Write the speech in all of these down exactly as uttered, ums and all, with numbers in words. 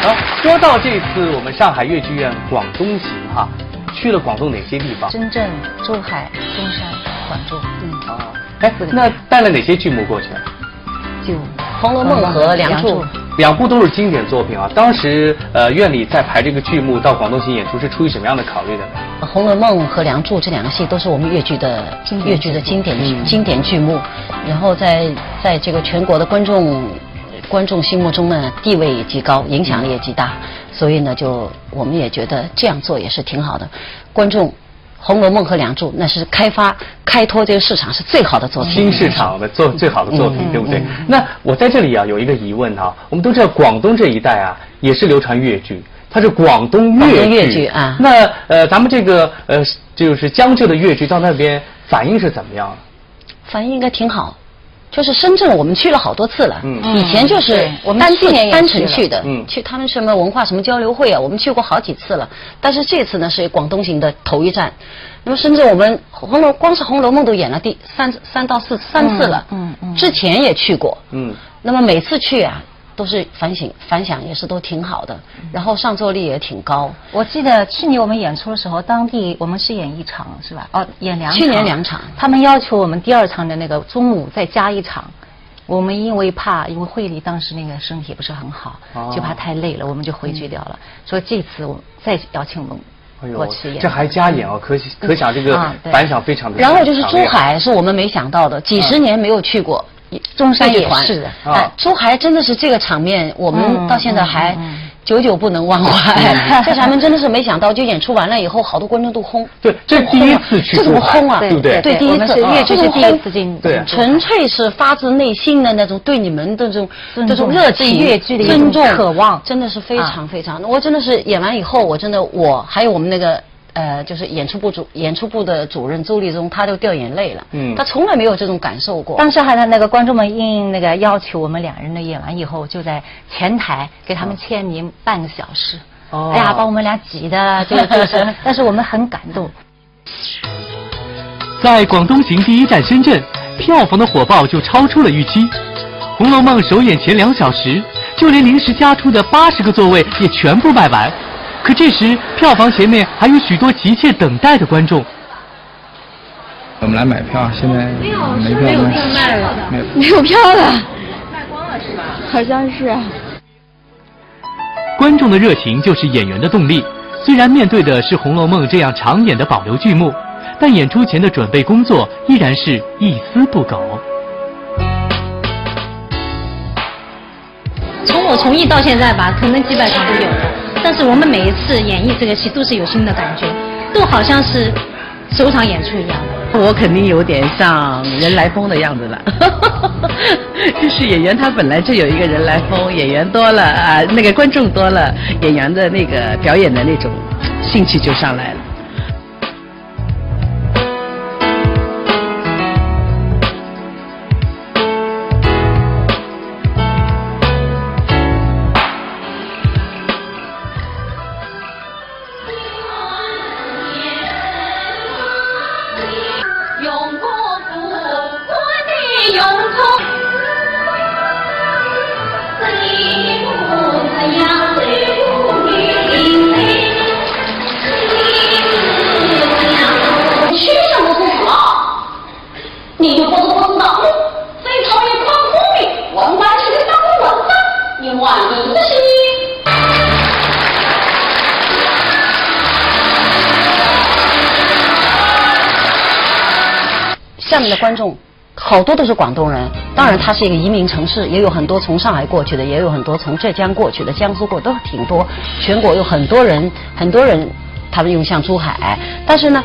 好，说到这次我们上海越剧院广东行哈，去了广东哪些地方？深圳、珠海、中山、广州。嗯。啊，哎，那带了哪些剧目过去？就《红楼梦》和《梁祝》。两部都是经典作品啊。当时呃，院里在排这个剧目到广东行演出，是出于什么样的考虑的呢？《红楼梦》和《梁祝》这两个戏都是我们越剧的经典越剧的经典嗯经典剧目，然后在在这个全国的观众观众心目中呢，地位也极高，影响力也极大，所以呢，就我们也觉得这样做也是挺好的。观众，《红楼梦》和《梁祝》那是开发开拓这个市场是最好的作品。新市场的作最好的作品，嗯对不对？嗯那我在这里啊有一个疑问哈，我们都知道广东这一带啊也是流传越剧，它是广东广东越越剧啊那呃，咱们这个呃，就是江浙的越剧到那边反应是怎么样的？反应应该挺好。就是深圳，我们去了好多次了。嗯以前就是对我们单去年也单去了程去的，嗯去他们什么文化什么交流会啊，我们去过好几次了。但是这次呢是广东行的头一站。那么深圳我们《红楼》光是《红楼梦》都演了第三三到四三次了，嗯嗯之前也去过。嗯，那么每次去啊，都是反省反响也是都挺好的，然后上座率也挺高。我记得去年我们演出的时候，当地我们是演一场是吧？哦，演两场。去年两场。他们要求我们第二场的那个中午再加一场，我们因为怕，因为惠理当时那个身体不是很好，哦就怕太累了，我们就回绝掉了。所以这次我再邀请我们哎呦过去演。这还加演啊，可可想这个啊对反响非常的。然后就是珠海是我们没想到的，几十年没有去过。中山也越剧团是的。啊哎，珠海真的是这个场面，我们嗯到现在还嗯嗯久久不能忘怀。这场面真的是没想到，就演出完了以后，好多观众都轰。对，这第一次去珠海，这怎么轰啊？对不对？对，第一次，我们是越剧是第一这种轰次进。对纯粹是发自内心的那种对你们的这种尊重这种热情、对越剧的一种尊重、渴望真的是非常非常。我真的是演完以后，我真的我还有我们那个。呃，就是演出部主演出部的主任周立中，他都掉眼泪了。嗯他从来没有这种感受过。当时还在那个观众们硬那个要求我们两人的演完以后，就在前台给他们签名半个小时。哦哎呀，把我们俩挤的，就就是，但是我们很感动。在广东行第一站深圳，票房的火爆就超出了预期。《红楼梦》首演前两小时，就连临时加出的八十个座位也全部卖完。可这时，票房前面还有许多急切等待的观众。我们来买票，现在没票卖，没有。没有票了，卖光了是吧？好像是啊。观众的热情就是演员的动力。虽然面对的是《红楼梦》这样常演的保留剧目，但演出前的准备工作依然是一丝不苟。从我从艺到现在吧，可能几百场都有了，但是我们每一次演绎这个戏都是有新的感觉，都好像是首场演出一样的。我肯定有点像人来疯的样子了，就是演员他本来就有一个人来疯，演员多了啊，那个观众多了，演员的那个表演的那种兴趣就上来了。你就不知不知道，最讨厌光聪明，王八鸡的大官文章，你玩你的心。下面的观众好多都是广东人，当然它是一个移民城市，也有很多从上海过去的，也有很多从浙江过去的，江苏过都挺多，全国有很多人，很多人他们涌向珠海，但是呢，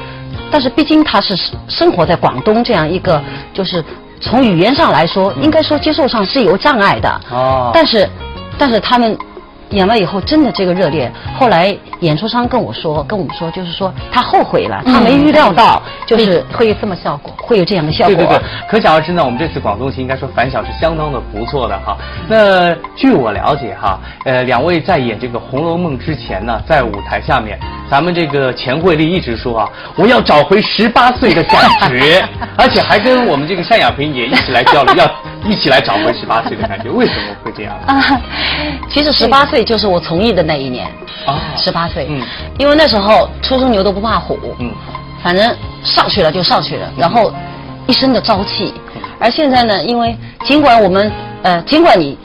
但是毕竟他是生活在广东这样一个，就是从语言上来说，应该说接受上是有障碍的，哦但是，但是他们演完以后真的这个热烈，后来演出商跟我说，跟我们说，就是说他后悔了，他没预料到，就是会有这么效果。会有这样的效果。对对对，可想而知呢，我们这次广东行应该说反响是相当的不错的哈。那据我了解哈，呃，两位在演这个《红楼梦》之前呢，在舞台下面咱们这个钱惠丽一直说啊，我要找回十八岁的感觉，而且还跟我们这个单亚萍也一起来交流，要一起来找回十八岁的感觉，为什么会这样？啊，其实十八岁就是我从艺的那一年。啊十八岁，嗯因为那时候初生牛犊不怕虎，嗯反正上去了就上去了，然后一身的朝气。而现在呢，因为尽管我们呃，尽管你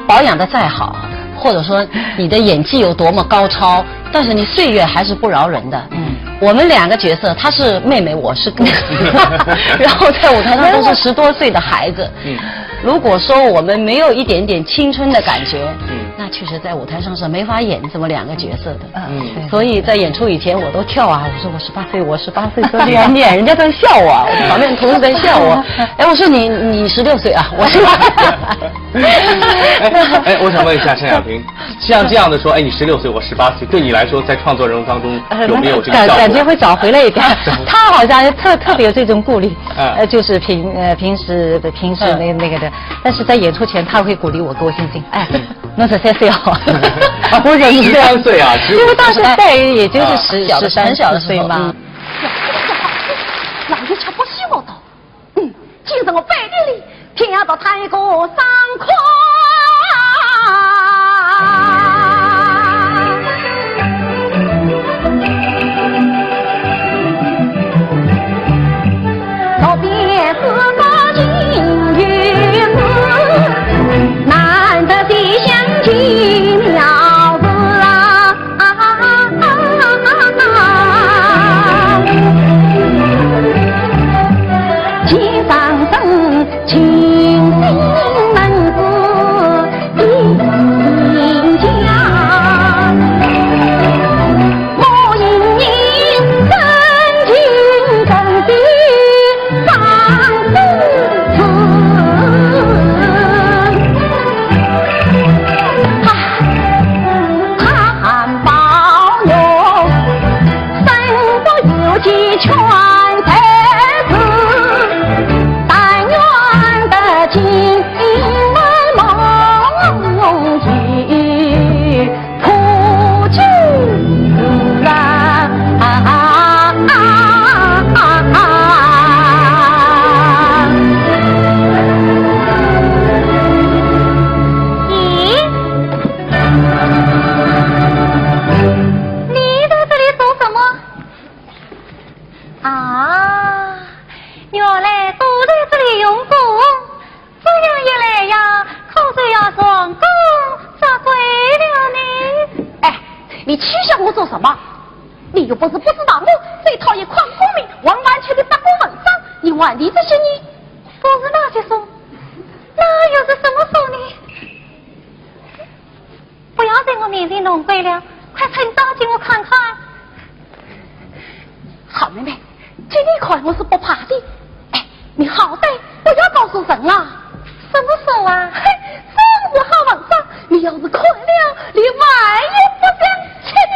保养的再好，或者说你的演技有多么高超，但是你岁月还是不饶人的。嗯我们两个角色，她是妹妹，我是哥哥，然后在舞台上都是十多岁的孩子。嗯如果说我们没有一点点青春的感觉，嗯那确实在舞台上是没法演这么两个角色的。嗯所以在演出以前，我都跳啊，我说我十八岁，我十八岁，说这样念，人家在笑我，我旁边同事在笑我。哎，我说你你十六岁啊，我十八。哎哎，我想问一下单亚萍，像这样的说，哎，你十六岁，我十八岁，对你来说，在创作人生当中有没有这个效果？感感觉会找回来一点。他好像特特别有这种顾虑，嗯呃，就是平呃平时的平时那那个的，但是在演出前他会鼓励我，给我信心，哎，侬十三岁好，我忍一下。十三岁啊，只有因为当时戴也就是十小的十三很小的四岁嘛时候嗯。老爷吃不消的。嗯，今日我背地里骗到他一个爽快。左边是个金鱼子，难得的香气妙事啊。 咦，你在这里做什么？啊，原来躲在这里用功，这样一来呀，可就要成功发挥了呢。哎，你取笑我做什么？你又不是不知道我最讨厌诓功名、忘恩负义的八股文章，你还提这些呢？不是那些书，那又是什么书呢？不要在我面前弄鬼了，快穿上给我看看。好妹妹，给你看我是不怕的。哎，你好歹不要告诉人啊。什么书啊？嘿，这是好文章，你要是看了，连饭也不想吃的。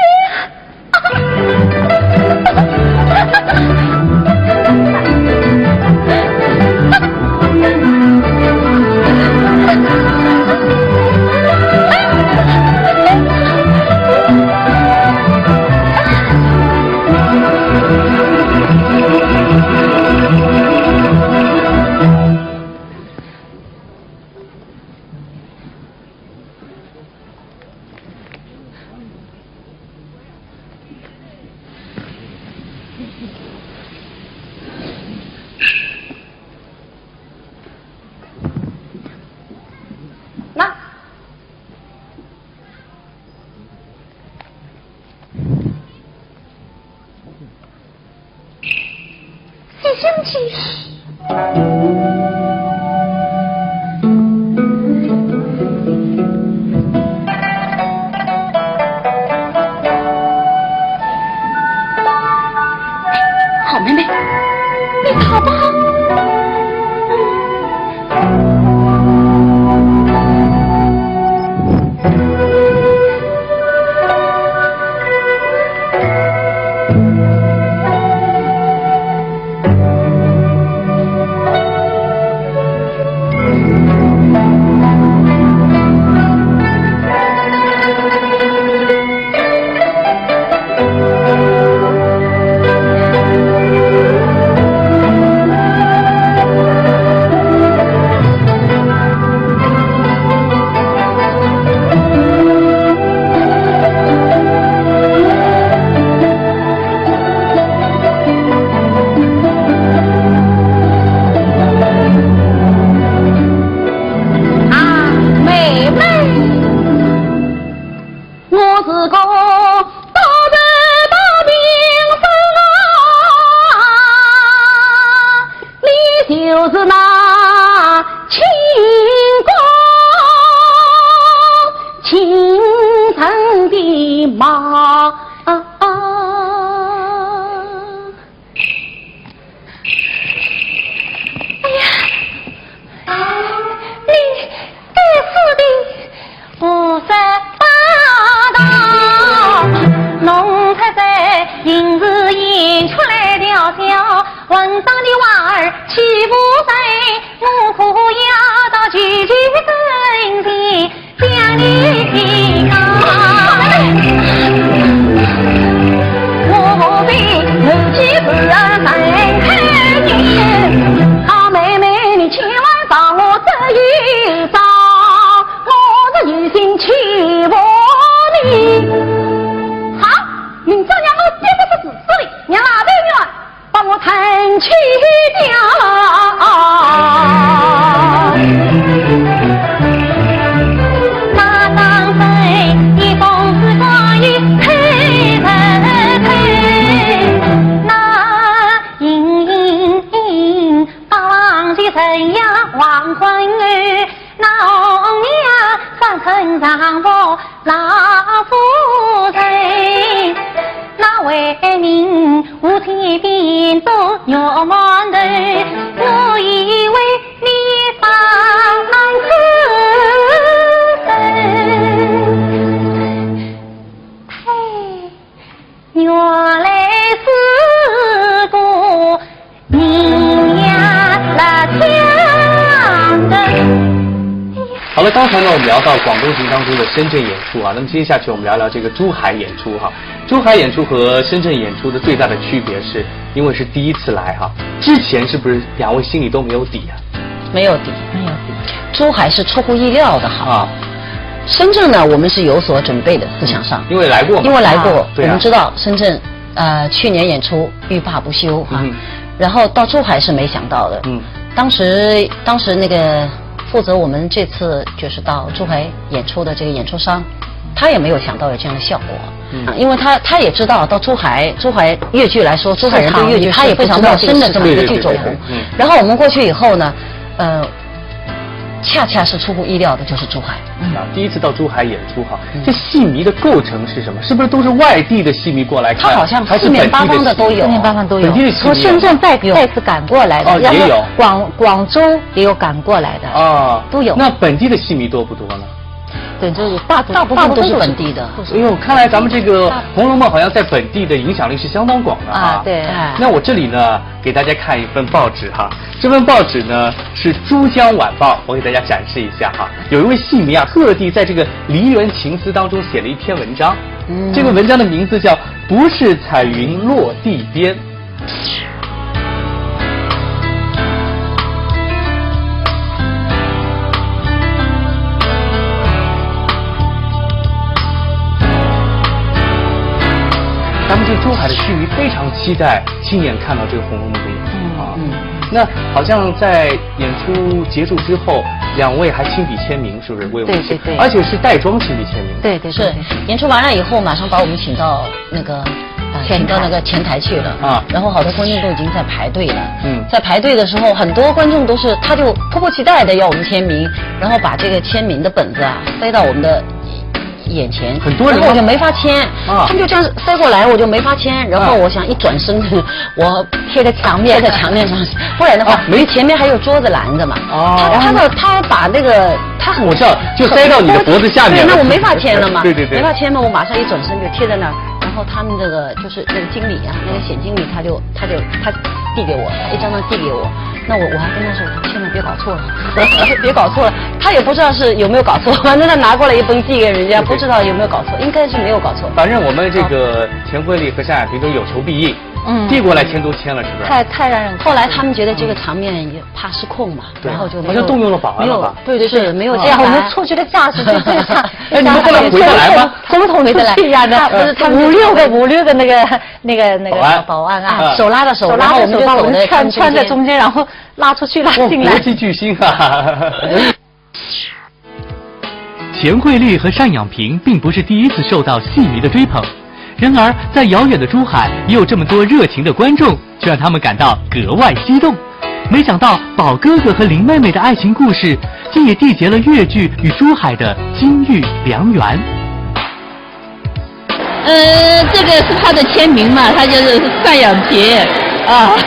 那，谢谢你。 好妹妹，你好不好？公，到这到民生啊，你就是那清官清城的马。哎呀，你该死的！胡说八道，弄出这形势演出来调笑，混账的娃儿欺负人，我可要到舅舅跟前 讲你的啊，我不比你去不要分开你。啊，妹妹，你千万帮我这一招，我是有心欺负你。好，明朝让我爹不是死死的，让哪位女儿 把我抬去掉。那当真一封是关于推人推，那隐隐八王的人呀黄昏雨，那红娘翻身上我 老夫人，那为民无情变做肉馒头，我以为你放此生。嘿，原来是个 好了，刚才呢，我们聊到广东行当中的深圳演出啊，那么接下去我们聊聊这个珠海演出哈。珠海演出和深圳演出的最大的区别是，因为是第一次来哈，之前是不是两位心里都没有底啊？没有底，没有底。珠海是出乎意料的好啊。深圳呢，我们是有所准备的思想上，因为来过嘛，因为来过，我们知道深圳。 呃，去年演出欲罢不休哈，然后到珠海是没想到的。嗯，当时当时那个负责我们这次就是到珠海演出的这个演出商，他也没有想到有这样的效果。嗯，因为他他也知道到珠海，珠海越剧来说，珠海人对越剧他也不知道深圳这么一个剧种。然后我们过去以后呢，呃。 恰恰是出乎意料的，就是珠海。啊，第一次到珠海演出哈，这戏迷的构成是什么？是不是都是外地的戏迷过来看？他好像四面八方的都有，四面八方都有。本地的戏迷从深圳再再次赶过来的，也有广广州也有赶过来的啊，都有。那本地的戏迷多不多呢？对，就是大大部分都是本地的。哎呦，看来咱们这个《红楼梦》好像在本地的影响力是相当广的啊。对。那我这里呢，给大家看一份报纸哈，这份报纸呢。 是《珠江晚报》，我给大家展示一下哈。有一位戏迷啊，特地在这个《梨园情思》当中写了一篇文章，这个文章的名字叫《不是彩云落地边》。咱们这珠海的戏迷非常期待亲眼看到这个《红楼梦》的演出啊。那好像在 演出结束之后，两位还亲笔签名，是不是？为我们写，对对对，而且是带妆亲笔签名。对对，是演出完了以后，马上把我们请到那个，呃，请到那个前台去了啊。然后好多观众都已经在排队了。嗯，在排队的时候，很多观众都是他就迫不及待的要我们签名，然后把这个签名的本子啊塞到我们的 眼前，很多人，我就没法签，他们就这样塞过来，我就没法签。然后我想一转身，我贴在墙面，贴在墙面上，不然的话，因为前面还有桌子拦着嘛。哦，他他的他把那个他很，我知道，就塞到你的脖子下面。对，那我没法签了嘛。对对对，没法签嘛，我马上一转身就贴在那儿。然后他们这个就是那个经理啊，那个显经理他就他就他递给我，他一张张递给我。 那我我还跟他说，千万别搞错了，别搞错了。他也不知道是有没有搞错，反正他拿过来一本递给人家，不知道有没有搞错，应该是没有搞错。反正我们这个钱惠丽和夏亚萍都有求必应，嗯，递过来签都签了，是不是？太太让人。后来他们觉得这个场面也怕失控嘛，然后就没有，动用了保安了吧？对对对，没有这样。我们出去的架势就这样。哎，你们后来回得来吗？统统回得来呀，那不是他们五六个五六个那个。 那个那个保安啊，手拉着手，然后我们就走的，穿穿在中间，然后拉出去拉进来。国际巨星啊！钱惠丽和单养萍并不是第一次受到戏迷的追捧，然而在遥远的珠海，也有这么多热情的观众，这让他们感到格外激动。没想到宝哥哥和林妹妹的爱情故事，竟也缔结了越剧与珠海的金玉良缘。呃，这个是他的签名嘛，他就是单养萍啊。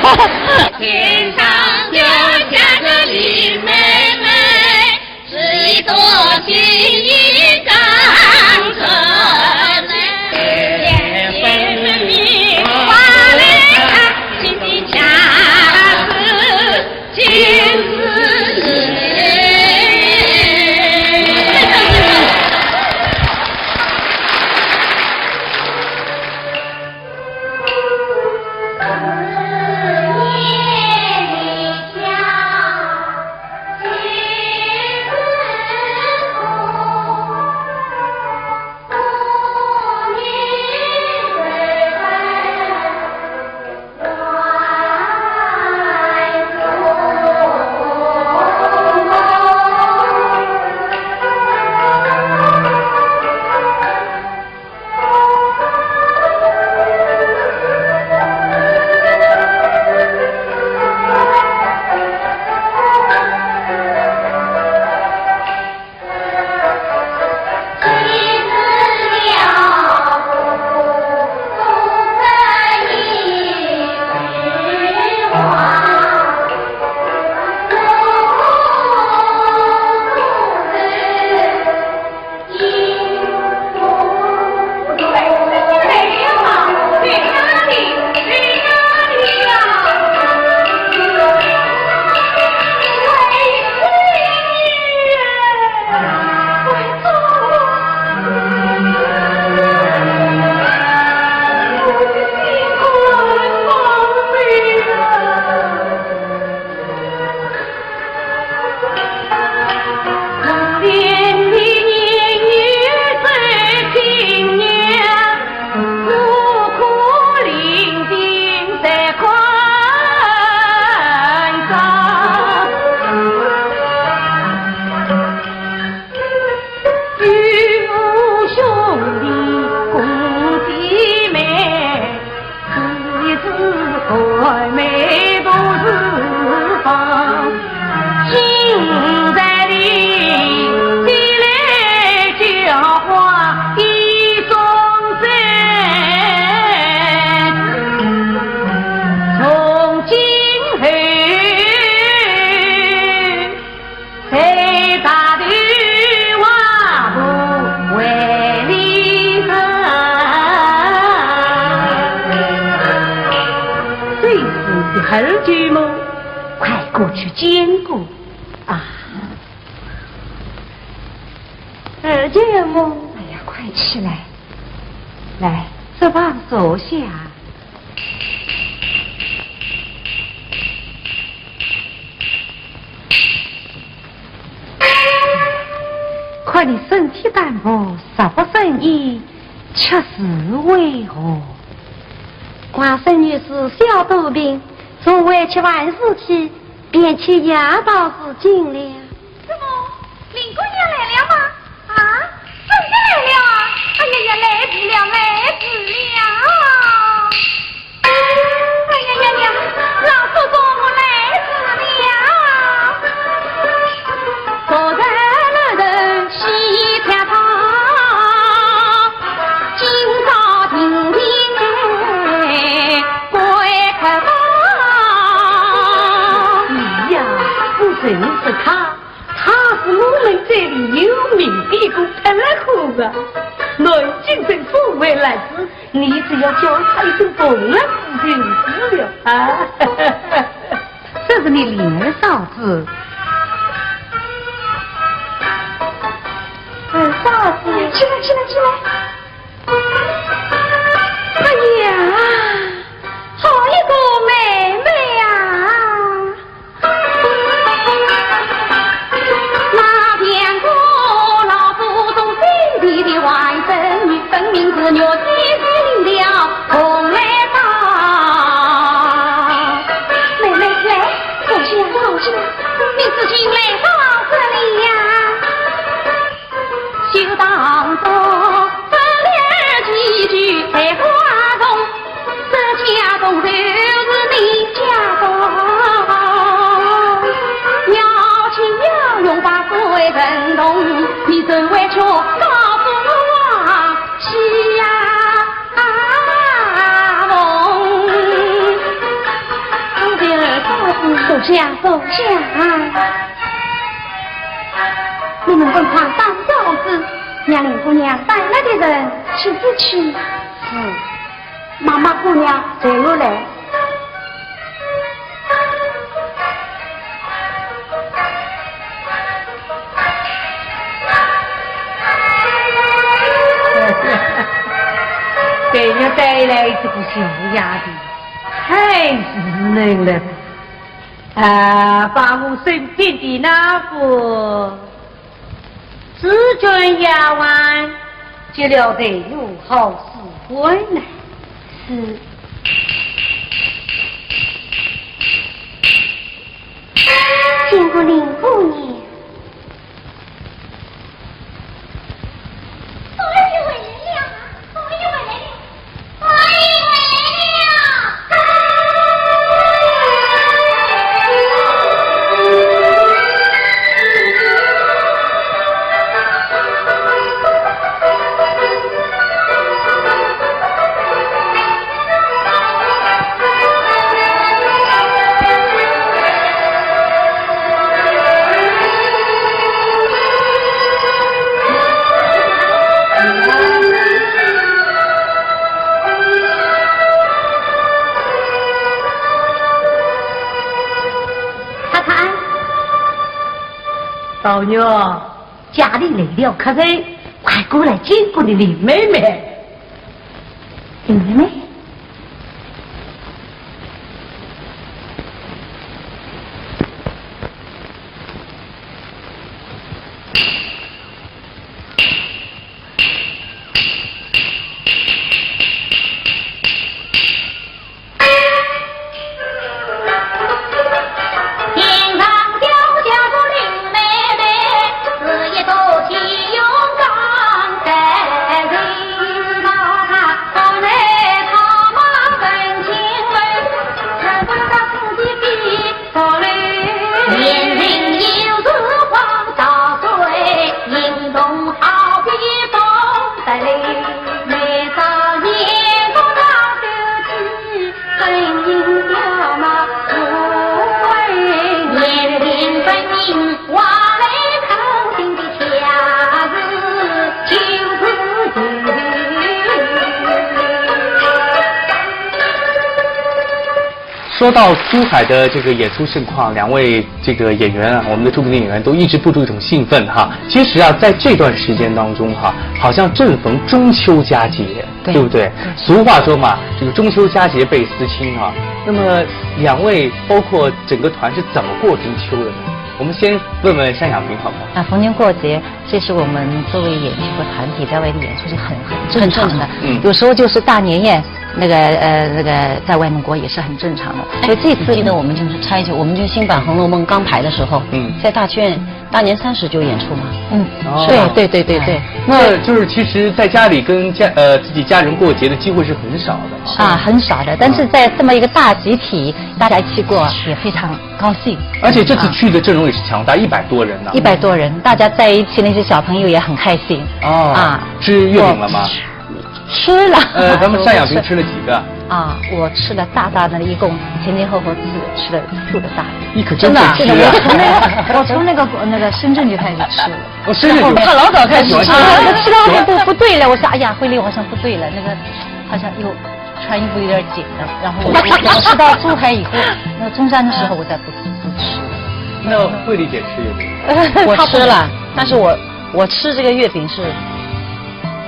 天上掉下个林妹妹，是一朵幸运刚出来。花来看，心里想是今日。这是你儿舅么？快过去见过啊！儿舅么？哎呀，快起来，来，这旁坐下。 看你身体单薄，食不胜衣，却是为何？寡孙女自小多病，从未吃饭时期，便吃药到如今了。怎么，林姑娘来了吗？啊，真的来了啊！哎呀呀，来迟了，来迟了！哎呀呀呀，老祖宗，我来迟了！昨日南头喜鹊唱，今朝亭亭归客房。你呀，不认识他，他是我们这里有名的一个特拉虎啊。南京城府外来时， 你只要叫他一声凤儿就是了啊。这是你林二嫂子。二嫂子，起来，起来，起来。哎呀，好一个妹妹啊！ 妹妹，来，坐下，坐下，你自己来到这里呀。呀，坐下。你们赶快打扫屋子，让林姑娘带来的人去洗去。是，妈妈姑娘随我来。给人带来这个小丫头，太稚嫩了。 啊，把我身边的那个紫tweed丫鬟，接了，待我好侍唤来。是。见过林姑娘。 太太。宝玉，家里来了客人，快过来见过你林妹妹。林妹妹。 说到珠海的这个演出盛况，两位这个演员啊，我们的著名的演员都抑制不住一种兴奋哈。其实啊，在这段时间当中哈，好像正逢中秋佳节，对，对不对？对。俗话说嘛，这个中秋佳节倍思亲哈。那么两位，包括整个团是怎么过中秋的呢？我们先问问单亚萍好不好？啊，逢年过节，这是我们作为演出的团体在外地演出是很，很正常的。很正常。嗯。有时候就是大年夜，那个，呃，那个在外蒙古也是很正常的。所以这次，你记得我们就是差一些，我们就新版《红楼梦》刚排的时候，嗯。在大剧院大年三十就演出嘛。嗯，哦。对，对，对，对，对。哎。那就是其实在家里跟家，呃，自己家人过节的机会是很少的哈。啊，很少的，但是在这么一个大集体，大家一起过，也非常高兴。而且这次去的阵容也是强大，一百多人呢。一百多人，大家在一起，那些小朋友也很开心。哦，啊，吃月饼了吗？吃了。呃，咱们单亚萍吃了几个？啊，我吃了大大的，一共前前后后吃，吃了四个大的。你可真会吃啊。真的，我从那个，我从那个，那个深圳就开始吃了。哦，深圳就。她老早开始吃了。啊，我吃到那个不，不对了，我说，哎呀，慧丽，我好像不对了，那个好像又穿衣服有点紧了。然后我，我吃到珠海以后，那中山的时候我再不，不吃了。那慧丽姐吃月饼吗？我吃了，但是我，我吃这个月饼是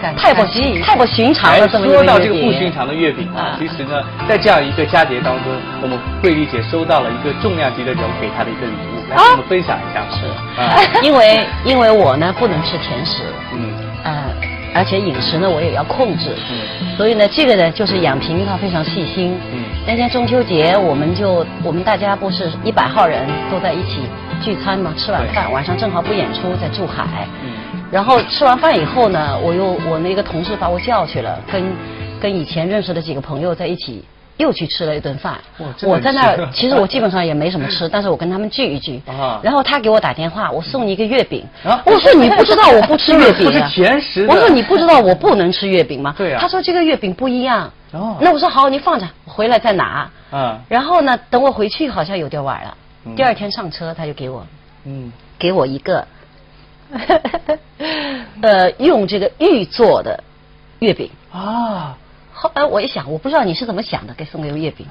感，太不寻，太不寻常了，哎，这么一个月饼。说到这个不寻常的月饼啊，啊。其实呢，在这样一个佳节当中，我们慧丽姐收到了一个重量级的人物给她的一个礼物，来，啊？跟我们分享一下吧。是。啊。因为，因为我呢，不能吃甜食。嗯。呃，而且饮食呢，我也要控制。嗯。所以呢，这个呢，就是亚萍她非常细心。嗯。那天中秋节，我们就，我们大家不是一百号人坐在一起聚餐嘛，吃晚饭，对。晚上正好不演出，在珠海。嗯。然后吃完饭以后呢，我又，我那个同事把我叫去了，跟，跟以前认识的几个朋友在一起又去吃了一顿饭。哇，真的很值得。我在那儿，其实我基本上也没什么吃，但是我跟他们聚一聚。啊。然后他给我打电话，“我送你一个月饼。”啊？我说，“你不知道我不吃月饼啊？”不是甜食的。我说，“你不知道我不能吃月饼吗？”对啊。他说，“这个月饼不一样。”哦。那我说，“好，你放着，我回来再拿。”啊。然后呢，等我回去好像有点晚了。第二天上车他就给我，嗯，给我一个，呃，用这个玉做的月饼。啊。后来我一想，我不知道你是怎么想的，给送给我月饼。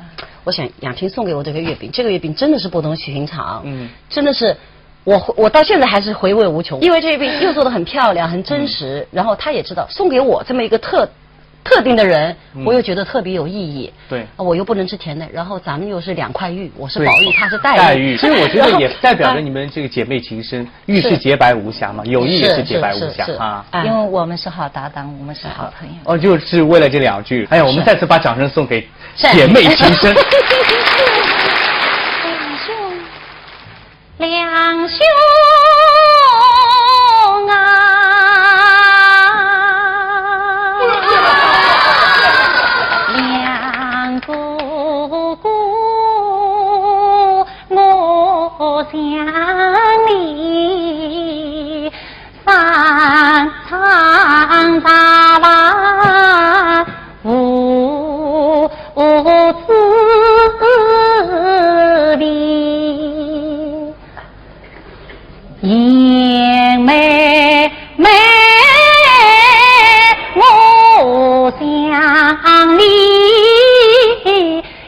我想雅萍送给我这个月饼，这个月饼真的是不同寻常，嗯，真的是我，我到现在还是回味无穷，因为这月饼又做得很漂亮，很真实，嗯，然后他也知道送给我这么一个特，特定的人，嗯，我又觉得特别有意义。对。啊，我又不能吃甜的，然后咱们又是两块玉，我是宝玉，对，他是黛玉。黛玉，其实我觉得也代表着你们这个姐妹情深，玉是洁白无瑕嘛，友谊也是洁白无瑕啊。是，是，是，是。哎。因为我们是好搭档，我们是好朋友。哦，就是为了这两句。哎呀，我们再次把掌声送给姐妹情深。是。两兄，两兄啊，两哥哥，我想你三餐大饭无滋味。 燕妹妹，我想你，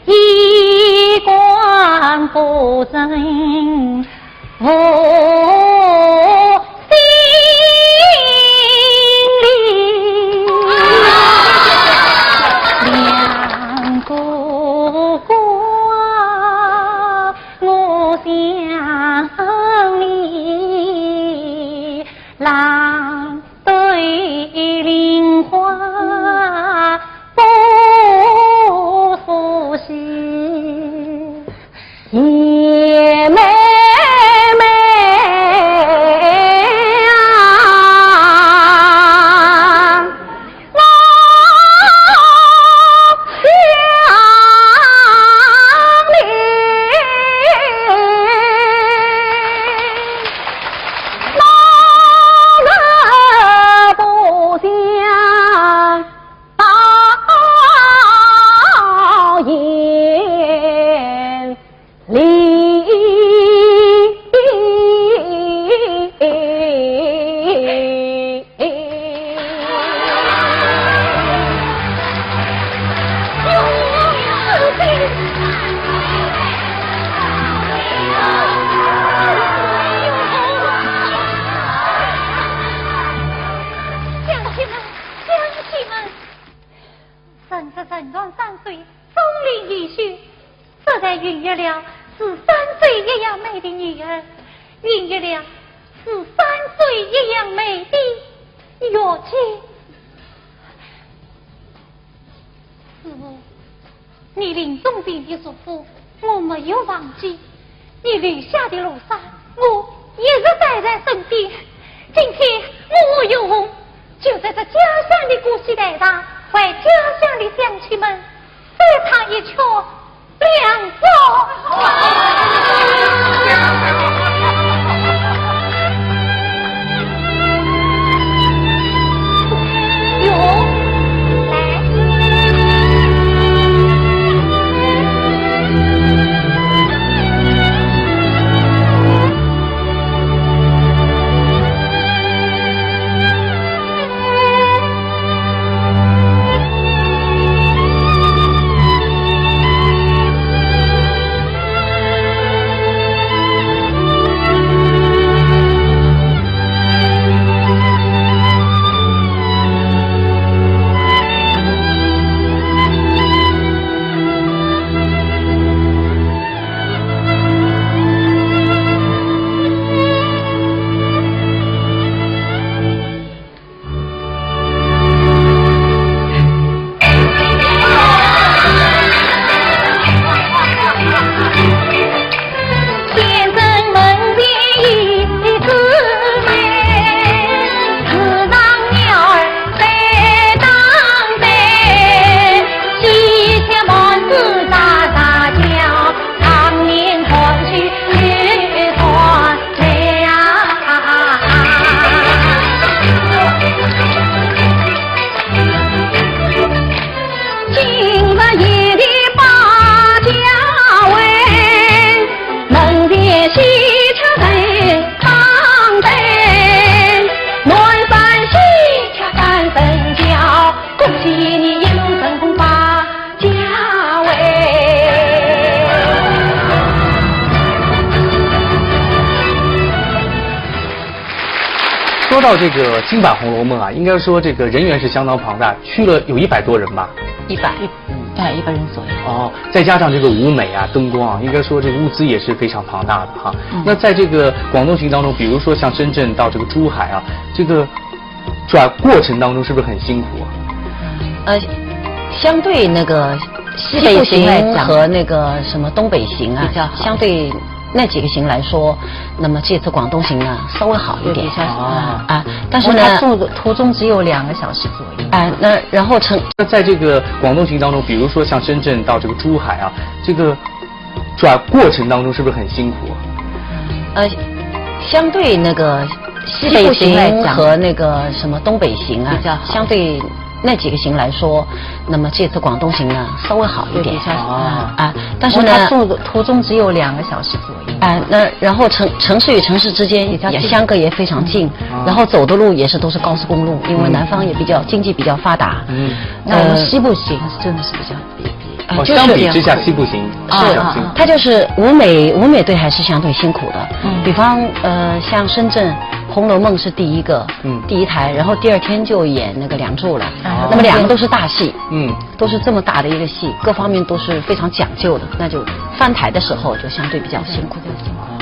衣冠不整无心理。两哥哥啊， 我想你，狼对林花不呼吸。燕妹妹啊， 我想你，哪能不想到燕 里。乡亲们，乡亲们，人在人间山水，风里雨雪， 这才孕育了似山水一样美的女儿，孕育了似山水一样美的月琴。师父，你临终前的嘱咐，我没有忘记。你留下的罗衫，我一直带在身边。今天我和月红就在这家乡的古戏台上，为家乡的乡亲们 再唱一曲《梁祝》。说到这个新版《红楼梦》啊，应该说这个人员是相当庞大，去了有一百多人吧？一百，嗯，大概一百人左右。哦，再加上这个舞美啊、灯光啊，应该说这个物资也是非常庞大的哈。嗯。那在这个广东行当中，比如说像深圳到这个珠海啊，这个转过程当中是不是很辛苦啊？呃，相对那个西北行和那个什么东北行啊，比较好。相对那几个行来说，那么这次广东行呢，稍微好一点。有比较好。啊。啊，但是呢，我们途中，途中只有两个小时左右。哎，那然后成，那在这个广东行当中，比如说像深圳到这个珠海啊，这个转过程当中是不是很辛苦啊？呃，相对那个西北行和那个什么东北行啊，比较好。相对那几个行来说，那么这次广东行呢，稍微好一点。有比较好。啊，但是呢，我们途中，途中只有两个小时左右。啊，那然后城，城市与城市之间也相隔也非常近，嗯。然后走的路也是都是高速公路，因为南方也比较，经济比较发达。嗯。那我们西部行是真的是比较，啊，哦，就是相比之下，西部行是，是，它就是舞美，舞美队还是相对辛苦的。嗯。比方，呃，像深圳《红楼梦》是第一个，嗯。第一台，然后第二天就演那个《梁祝》了。啊。那么两个都是大戏。嗯。都是这么大的一个戏，各方面都是非常讲究的，那就翻台的时候就相对比较辛苦。哦，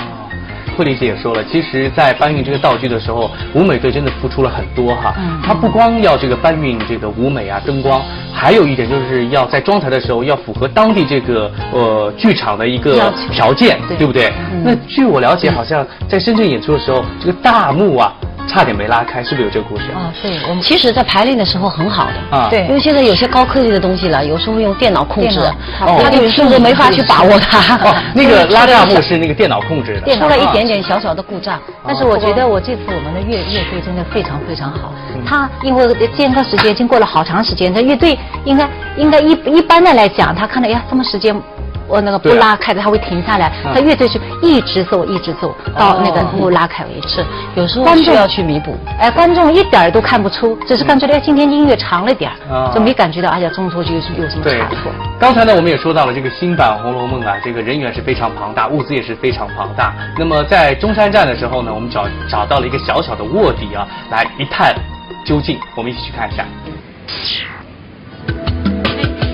慧丽姐也说了，其实，在搬运这个道具的时候，舞美队真的付出了很多哈。嗯。他不光要这个搬运这个舞美啊、灯光，还有一点就是要在装台的时候要符合当地这个，呃，剧场的一个要求。条件，对。对不对？嗯。那据我了解，好像在深圳演出的时候，这个大幕啊，差点没拉开，是不是有这个故事啊？啊，对，我们其实在排练的时候很好的。啊。对。因为现在有些高科技的东西了，有时候用电脑控制，电脑，它，它就速度没法去把握它。哦，那个拉大幕是那个电脑控制的。出了一点点小小的故障。啊。但是我觉得我这次我们的乐，乐队真的非常非常好。嗯。他因为间隔时间经过了好长时间，这乐队应该，应该一，一般的来讲，他看到，哎呀，这么时间 我那个不拉开的，对啊。它会停下来，嗯。它乐队是一直奏，一直奏，到那个幕拉开为止。哦。是，有时候观众需要去弥补。哎，观众一点儿都看不出，只是感觉到，嗯。哎，今天音乐长了点儿，哦。就没感觉到，哎呀，中途就有什么，有什么差错。对。刚才呢，我们也说到了这个新版《红楼梦》啊，这个人员是非常庞大，物资也是非常庞大。那么在中山站的时候呢，我们找，找到了一个小小的卧底啊，来一探究竟，我们一起去看一下。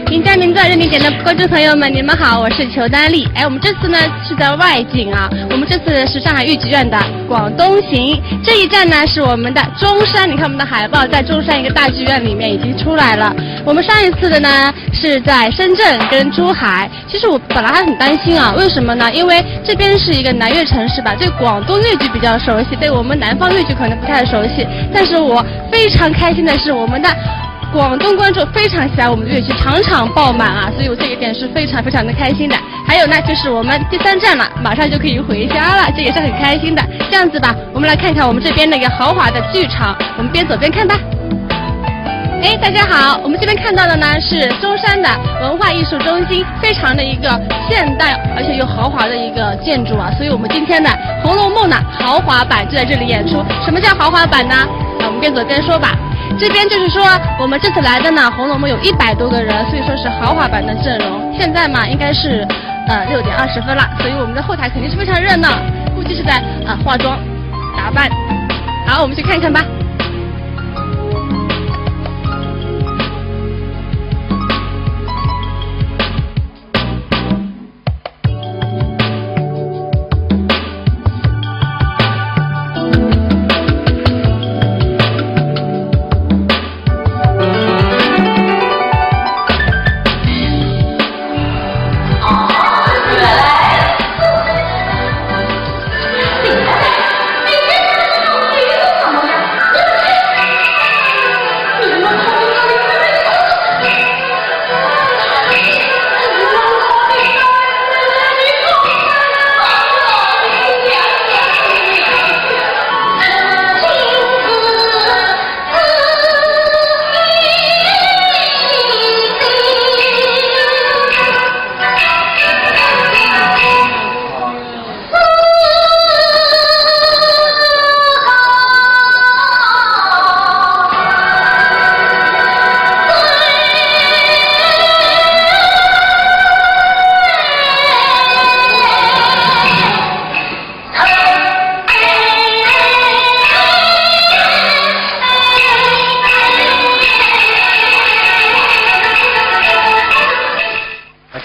名家名段热点点的观众朋友们，你们好，我是裘丹丽。哎，我们这次呢是在外景啊，我们这次是上海豫剧院的广东行，这一站呢是我们的中山。你看我们的海报在中山一个大剧院里面已经出来了。我们上一次的呢是在深圳跟珠海， 其实我本来还很担心啊，为什么呢？因为这边是一个南粤城市吧，对广东粤剧比较熟悉，对我们南方粤剧可能不太熟悉。但是我非常开心的是，我们的广东观众非常喜爱我们的粤剧，场场爆满啊，所以我这一点是非常非常的开心的。还有呢，就是我们第三站了，马上就可以回家了，这也是很开心的。这样子吧， 我们来看看我们这边的一个豪华的剧场，我们边走边看吧。哎，大家好，我们这边看到的呢是中山的文化艺术中心，非常的一个现代而且又豪华的一个建筑啊，所以我们今天的《红楼梦》呢豪华版就在这里演出。什么叫豪华版呢？啊，我们边走边说吧。这边就是说我们这次来的呢，《红楼梦》有一百多个人，所以说是豪华版的阵容。现在嘛，应该是，呃，六点二十分了，所以我们的后台肯定是非常热闹，估计是在，呃，化妆、打扮。好，我们去看一看吧。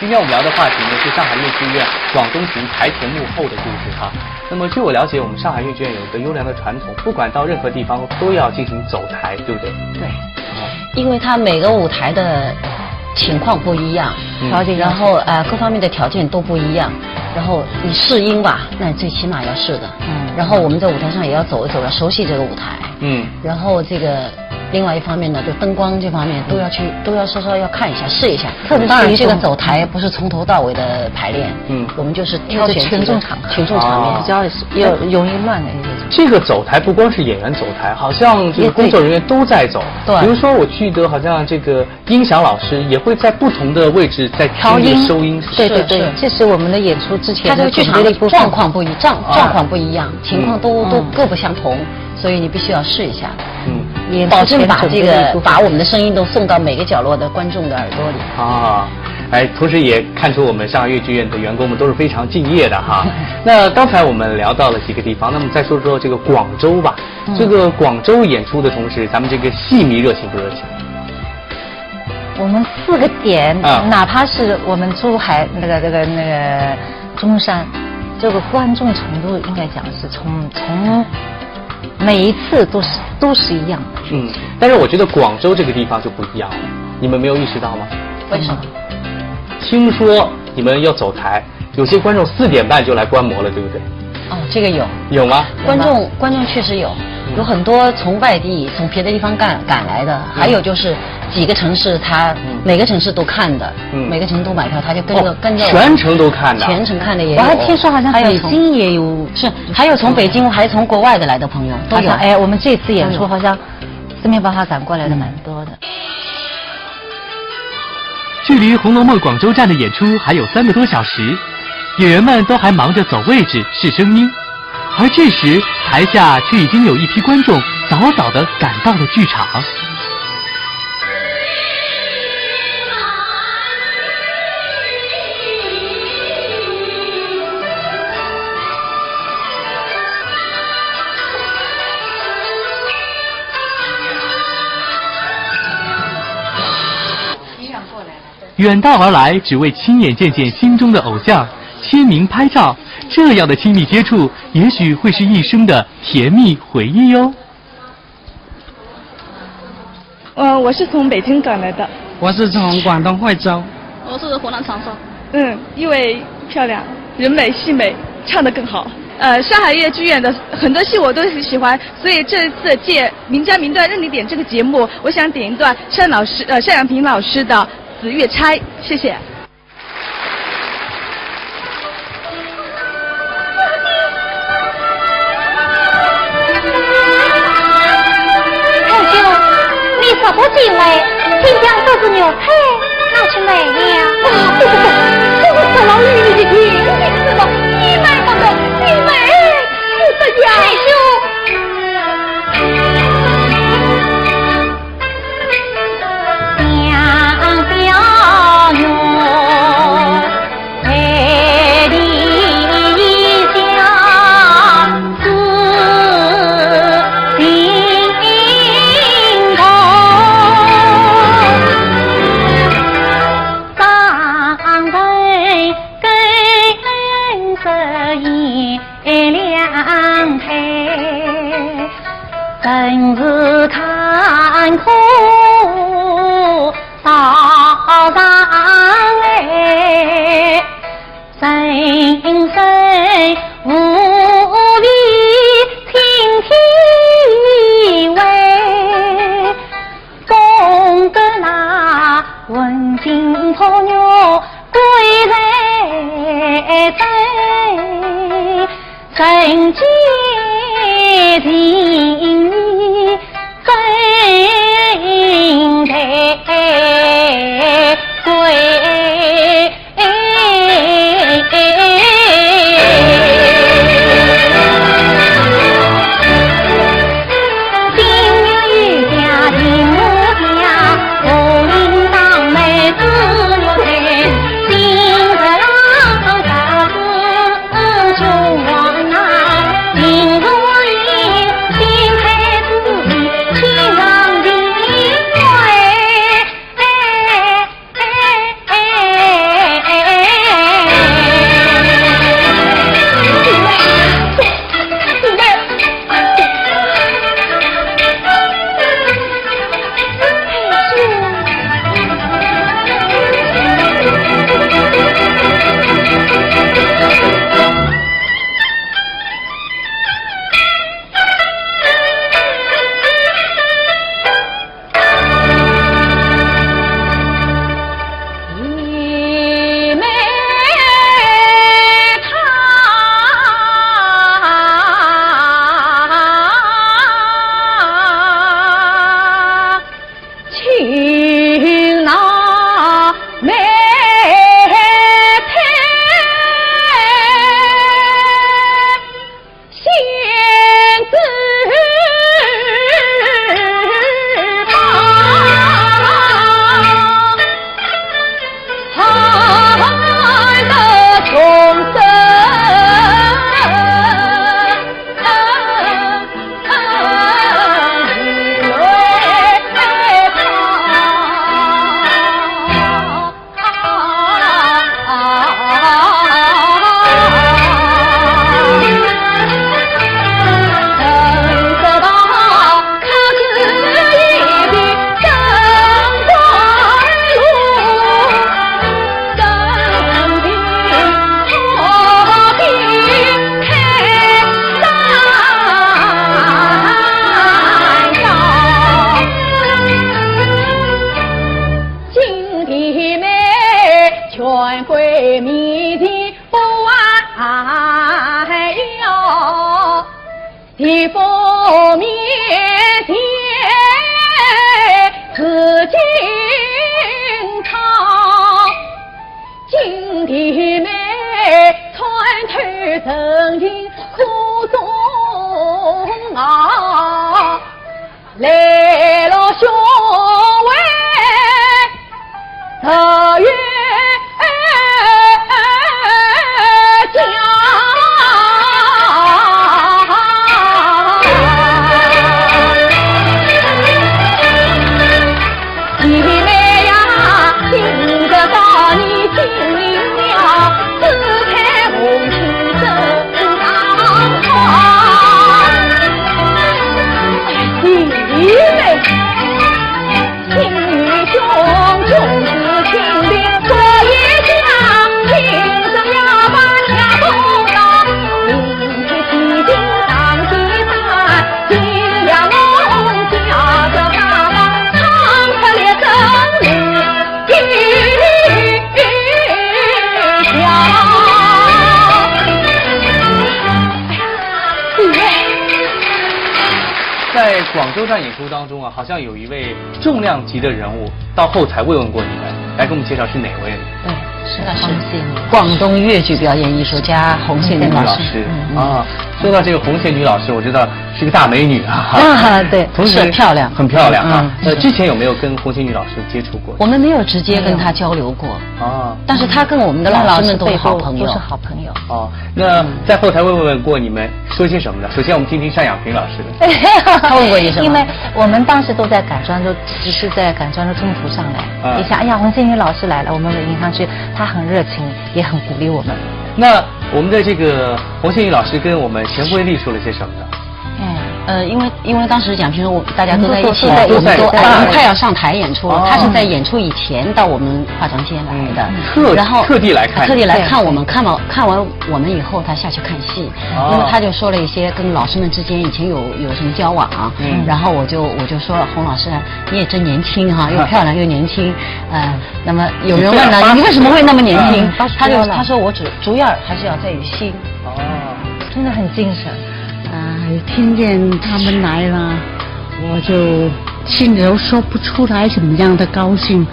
今天我们聊的话题呢是上海越剧院广东行台前幕后的故事哈。那么据我了解，我们上海越剧院有一个优良的传统，不管到任何地方都要进行走台，对不对？对，因为它每个舞台的情况不一样，嗯条件然后呃各方面的条件都不一样，然后你试音吧，那最起码要试的，嗯然后我们在舞台上也要走一走，要熟悉这个舞台，嗯，然后这个。另外一方面呢，就灯光这方面都要去，都要稍稍要看一下，试一下。特别是当然，一种这个走台不是从头到尾的排练，嗯我们就是挑选几个就是群众场合群众场面哦比较有容易乱的一种。这个走台不光是演员走台，好像这个工作人员都在走。对比如说我记得好像这个音响老师也会在不同的位置在调音听这个收音。对对对是，这是我们的演出之前它这个剧场的准备的一部分状况不一状啊状况不一样，情况都都嗯各不相同，所以你必须要试一下，嗯演出保证把这前准备的一部分个把我们的声音都送到每个角落的观众的耳朵里。啊，哎，同时也看出我们上海越剧院的员工们都是非常敬业的哈。那刚才我们聊到了几个地方，那么再说说这个广州吧。这个广州演出的同时，咱们这个戏迷热情不热情？我们四个点，啊哪怕是我们珠海那个那个那个中山，这个观众程度应该讲是从从每一次都是都是一样的。嗯，但是我觉得广州这个地方就不一样了，你们没有意识到吗？为什么？听说你们要走台，有些观众四点半就来观摩了，对不对？哦，这个有，有吗？观众观众确实有，有很多从外地从别的地方赶赶来的，还有就是几个城市他每个城市都看的，嗯每个城市都买票，他就跟着哦跟着我全程都看的。全程看的也有。我还听说好像还有北京也有，是还有从北京还有从国外的来的朋友都有。好像哎，我们这次演出好像四面八方赶过来的蛮多的。距离《红楼梦》广州站的演出还有三个多小时，演员们都还忙着走位置、试声音，而这时台下却已经有一批观众早早地赶到了剧场。远道而来，只为亲眼见见心中的偶像，签名拍照，这样的亲密接触，也许会是一生的甜蜜回忆哟。呃，我是从北京赶来的。我是从广东惠州。我是湖南长沙。嗯，因为漂亮，人美戏美，唱得更好。呃，上海越剧院的很多戏我都很喜欢，所以这次借名家名段任你点这个节目，我想点一段单老师，呃，单阳平老师的《紫月钗》，谢谢。太君，你说不进来，请将这只玉钗拿去卖了。啊，不不不，这是不劳于你的眼睛之物，你买不得，你买不得呀。太君。为民的不安哟，地府面前自尽唱，金的妹穿透人情苦衷啊。 来了兄为特约讲。你妹呀，今日到你金陵庙，只看红巾身上穿。哎呀，你妹！ 在广州站演出当中啊，好像有一位重量级的人物到后台慰问过你们，来给我们介绍是哪位呢？对，是的，是红线女，广东粤剧表演艺术家红线女老师。女老师啊，说到这个红线女老师，我知道是个大美女啊。啊，对，同时是漂亮，很漂亮啊嗯。呃，之前有没有跟红线女老师接触过？我们没有直接跟她交流过，啊但是她跟我们的老师们都是好朋友都是。好朋友。哦，那在后台慰问过你们说些什么呢？首先我们听听单亚萍老师的。她问过你什么？因为我们当时都在改装，就只是在改装的中途上来，啊一下，哎呀，红线女老师来了，我们迎上去，她很热情，也很鼓励我们。那我们的这个红线女老师跟我们钱桂丽说了些什么呢？哎，呃，因为因为当时讲评说，我大家都在一起，我们都在一起我们都对我们快要上台演出了，哦她是在演出以前到我们化妆间来的，特然后特地来看特地来看我们，看完看完我们以后，她下去看戏，哦那么她就说了一些跟老师们之间以前有有什么交往啊，嗯然后我就我就说，红老师啊，你也真年轻哈，又漂亮又年轻，呃，那么有人问几岁啊了，你为什么会那么年轻嗯？她就她说我主主要还是要在于心。哦，真的很精神。啊，听见他们来了，我就心里头说不出来什么样的高兴。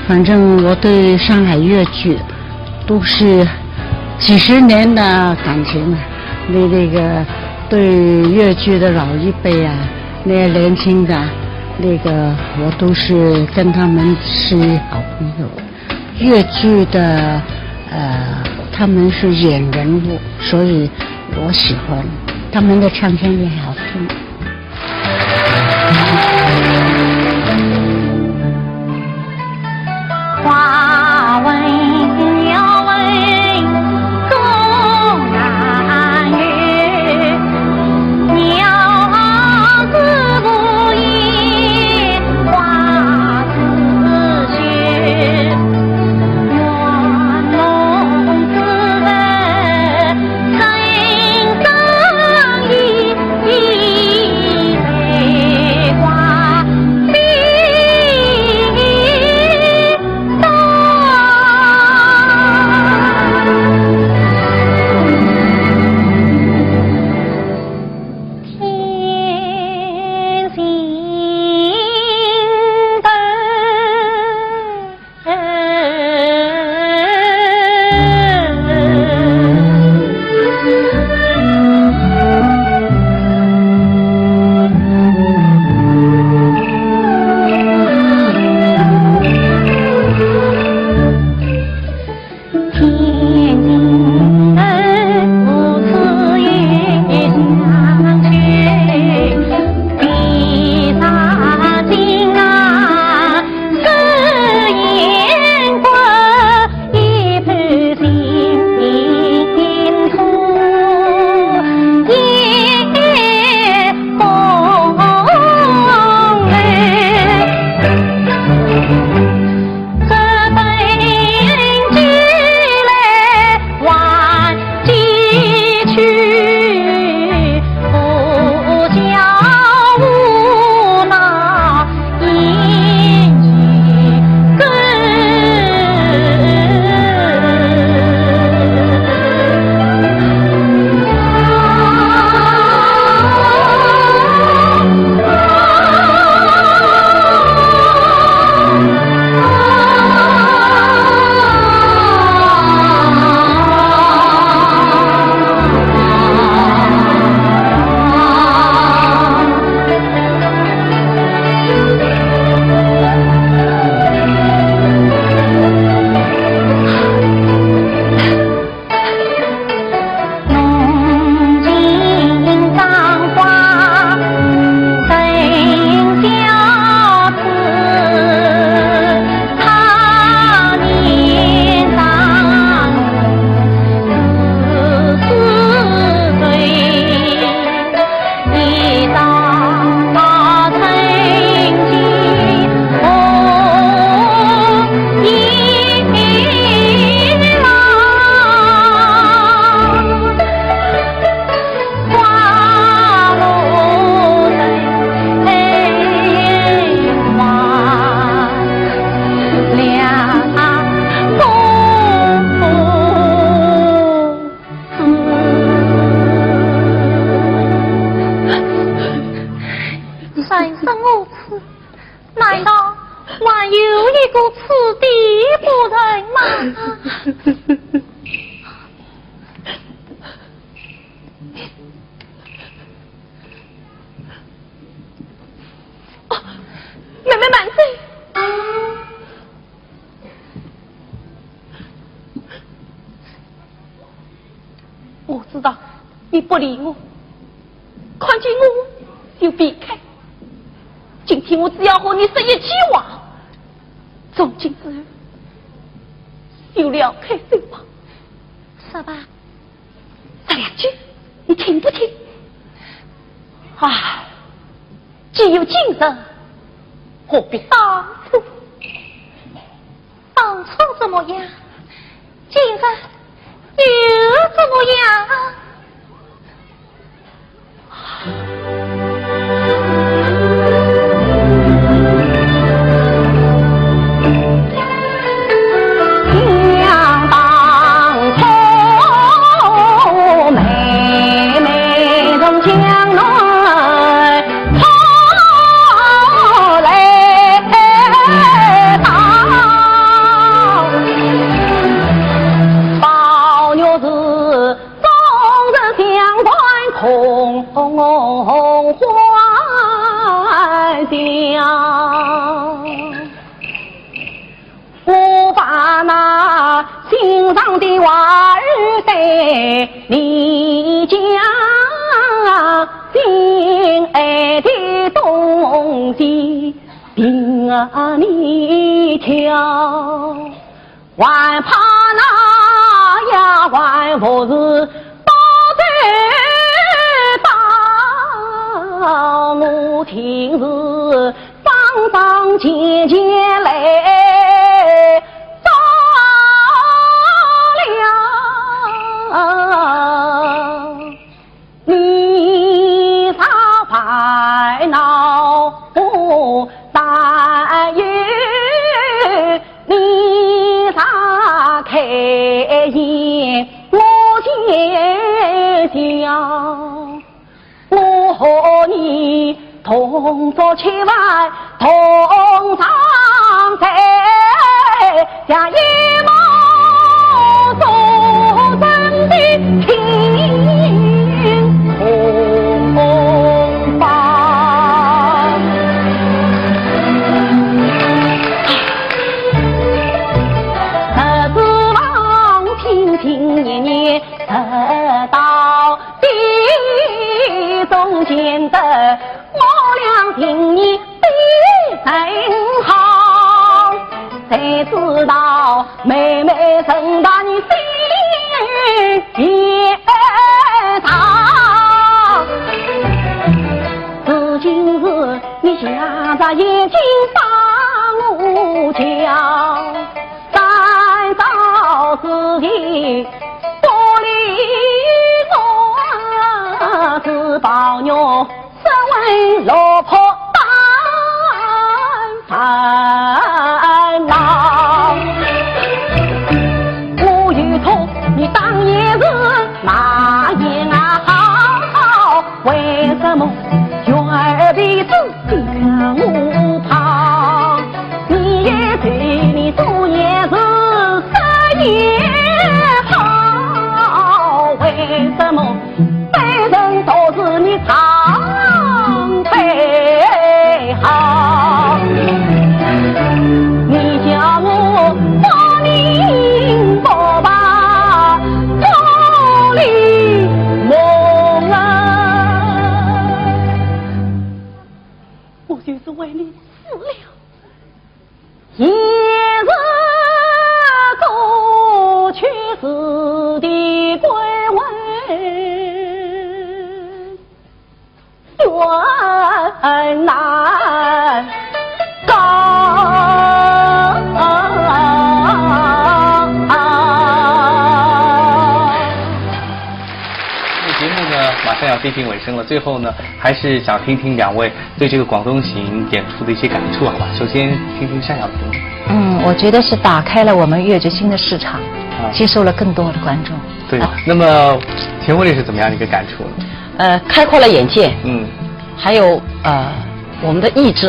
反正我对上海越剧都是几十年的感情了，那那个对越剧的老一辈啊，那些年轻的，那个我都是跟他们是好朋友。越剧的，呃，他们是演人物，所以我喜欢他们的唱腔也好听。有一个此地不人吗？哦，妹妹慢走。 我知道你不理我，看见我就避开。今天我只要和你说一句话，从今之后，休撩开手吧。说吧。说两句，你听不听？啊，既有今日，何必当初？ 当初怎么样？今日又怎么样？想当初，妹妹从江南 跑来到，宝玉是终日想观空花香。 我把那心上的话儿对你讲，心爱的东西凭你挑，还怕那丫鬟不是 到底把我定是桩桩件件来做了。 你啥烦恼我担忧，你啥开心我先笑。我和你同桌吃饭，同床睡， 像一梦所成的清风吧。日子望清清年年，直到地中间的 我俩情谊必成好，谁知道妹妹沉到你心田上。如今是你向着眼睛把我叫，三朝之前不理我，是宝玉 身为落魄单烦恼。我有痛，你当年是那样啊好，为什么月儿比子将我抛？你也对你多年是失也好，为什么 卑人都是你常备好，你叫我不明不白，不理我啊。我就是为你死了。 也是过去时的鬼魂怨难告。这个节目呢，马上要接近尾声了，最后呢，还是想听听两位 对这个广东行演出的一些感触，好吧？首先听听单晓萍。嗯，我觉得是打开了我们越剧新的市场，啊。接受了更多的观众。对，啊。那么田文丽是怎么样的一个感触呢？呃，开阔了眼界，嗯。还有，呃，我们的意志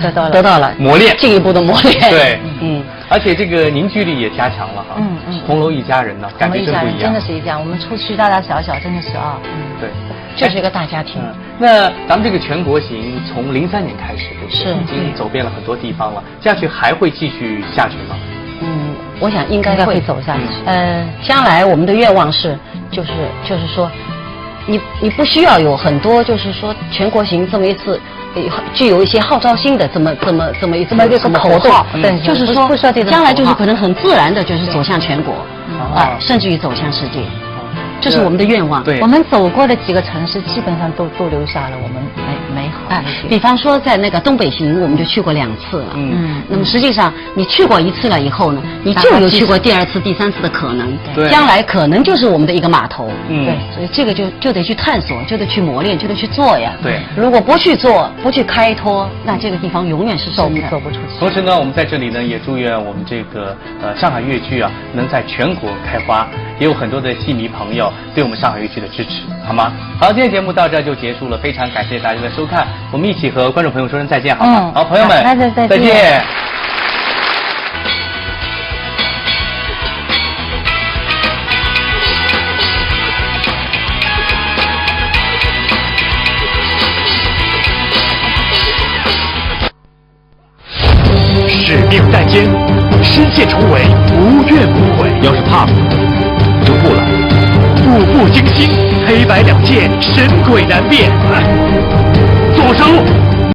得到了得到了磨练，进一步的磨练。对，嗯，而且这个凝聚力也加强了哈。嗯嗯，红楼一家人呢，感觉真不一样。红楼一家人真的是一家，我们出去大大小小真的是啊，嗯，对，就是一个大家庭。嗯，那咱们这个全国行从零三年开始，对不对？是，已经走遍了很多地方了。 下去还会继续下去吗？嗯，我想应该会走下去。呃，将来我们的愿望是，就是就是说，你你不需要有很多，就是说全国行这么一次，呃，具有一些号召性的这么这么这么一次这么一个什么活动，口号，对，就是说，不不需要这种将来就是可能很自然的，就是走向全国，啊，甚至于走向世界，这是我们的愿望。对，我们走过的几个城市，基本上都都留下了我们美美好的一些。比方说在那个东北行，我们就去过两次了。嗯，那么实际上 你去过一次了以后呢，你就有去过第二次、第三次的可能。对，将来可能就是我们的一个码头。嗯，对，所以这个就就得去探索，就得去磨练，就得去做呀。对，如果不去做，不去开拓，那这个地方永远是生的，走不出去。同时呢，我们在这里呢，也祝愿我们这个呃上海越剧啊，能在全国开花，也有很多的戏迷朋友对我们上海越剧的支持，好吗？好，今天节目到这儿就结束了，非常感谢大家的收看，我们一起和观众朋友说声再见，好吗？嗯，好，朋友们，好，再见，再见。使命在肩，深陷重围，无怨无悔。要是怕死，就不来。步步惊心，黑白两剑，神鬼难辨。来，走上路。